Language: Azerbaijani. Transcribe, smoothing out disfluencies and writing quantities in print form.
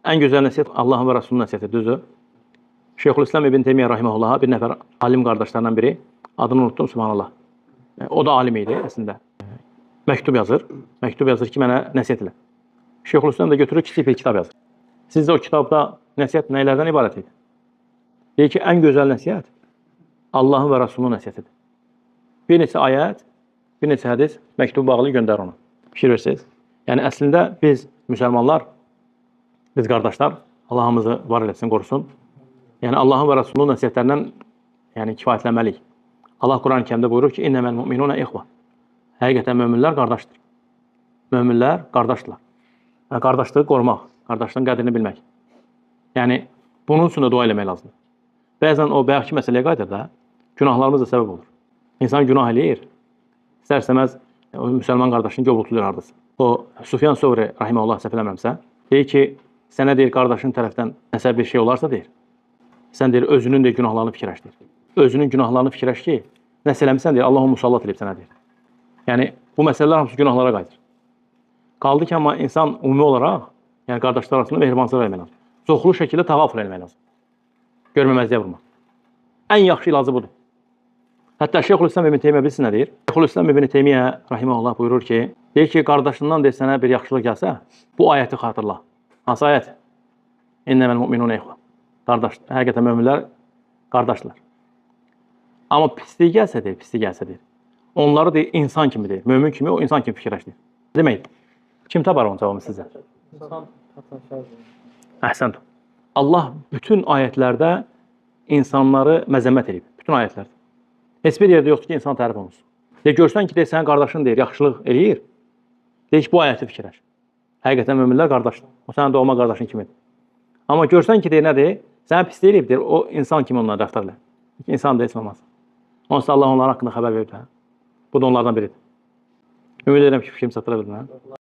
Ən gözəl nəsihət Allahın və Rəsulunun nəsihətidir, düzdür? Şeyxülislam İbn Teymiyyə rahimehullaha bir nəfər alim qardaşlarından biri, adını unutdum, subhanallah. O da alim idi əslində. Məktub yazır. Məktub yazır ki, mənə nəsihət elə. Şeyxülislam da götürür kiçik bir kitab yazır. Sizcə o kitabda nəsihət nələrdən ibarət idi? Deyir ki, ən gözəl nəsihət Allahın və Rəsulunun nəsihətidir. Bir neçə ayət, bir neçə hədis məktub bağlı göndər ona. Fikir versiniz. Yəni əslində biz müsəlmanlar, biz qardaşlar, Allahımızı var eləsin, qorusun. Yəni Allahın və Rəsulunun nəsihətlərindən yəni kifayətlənməliyik. Allah Quran-ı Kərimdə buyurur ki, "İnneməl mu'minuna ixva." Həqiqətən möminlər qardaşdır. Möminlər qardaşdırlar. Yəni, qardaşlığı qorumaq, qardaşlığın qədrini bilmək. Yəni bunun üçün də dua eləmək lazımdır. Bəzən o bayaqki məsələyə qayıdır da, günahlarımız da səbəb olur. İnsan günah eləyir, istər-istəməz o müsəlman qardaşını gobultuluyor hardasa. O Sufyan Sovri rahimehullah səhv eləmirəmsə, deyir ki, sənə deyir qardaşın tərəfdən nəsə bir şey olarsa deyir, sən deyir özünün də günahlarını fikirləş deyir. Özünün günahlarını fikirləş ki, nəsə eləmisən deyir, Allah onu musallat eləyib sənə deyir. Yəni bu məsələlər hamısı günahlara qayıdır. Qaldı ki, amma insan ümumi olaraq, yəni qardaşlar arasında mehribançılıq eləmək lazım. Çoxlu şəkildə təğafül eləmək lazım. Görməməzliyə vurmaq. Ən yaxşı ilacı budur. Hətta Şeyxülislam İbn Teymiyyə bilirsiz nə deyir? Şeyxülislam İbn Teymiyyə rahimehullah buyurur ki, deyir ki, qardaşından deyir sənə bir yaxşılıq gəlsə, bu ayəti xatırla. Hansı ayət? İnneməl mu'minuna ixva. Qardaş, həqiqətən möminlər qardaşlar. Amma pislik gəlsə deyir, pislik gəlsə deyir. Onları deyir insan kimi deyir, mömin kimi o insan kimi fikirləş deyir. Demək, kim tapar onun cavabını sizə? İnsan xatakardır. Əhsən. Allah bütün ayətlərdə insanları məzəmmət edib. Bütün ayətlərdə. Heç bir yerdə yoxdur ki, insan tərif olunsun. Deyir, görsən ki, deyir, sənin qardaşın deyir, yaxşılıq eləyir. Deyir ki, bu ayəti fikirləş. Həqiqətən möminlər qardaşdır. O sənin doğma qardaşın kimidir. Amma görsən ki, deyir, nədir? Sənə pislik eləyib, deyir, o insan kimi onunla rəftar elə. İnsan deyil, olmaz. Onsuz Allah onların haqqında xəbər verib. Hə? Bu da onlardan biridir. Ümid edirəm ki, fikrimi çatdıra bildim. Hə?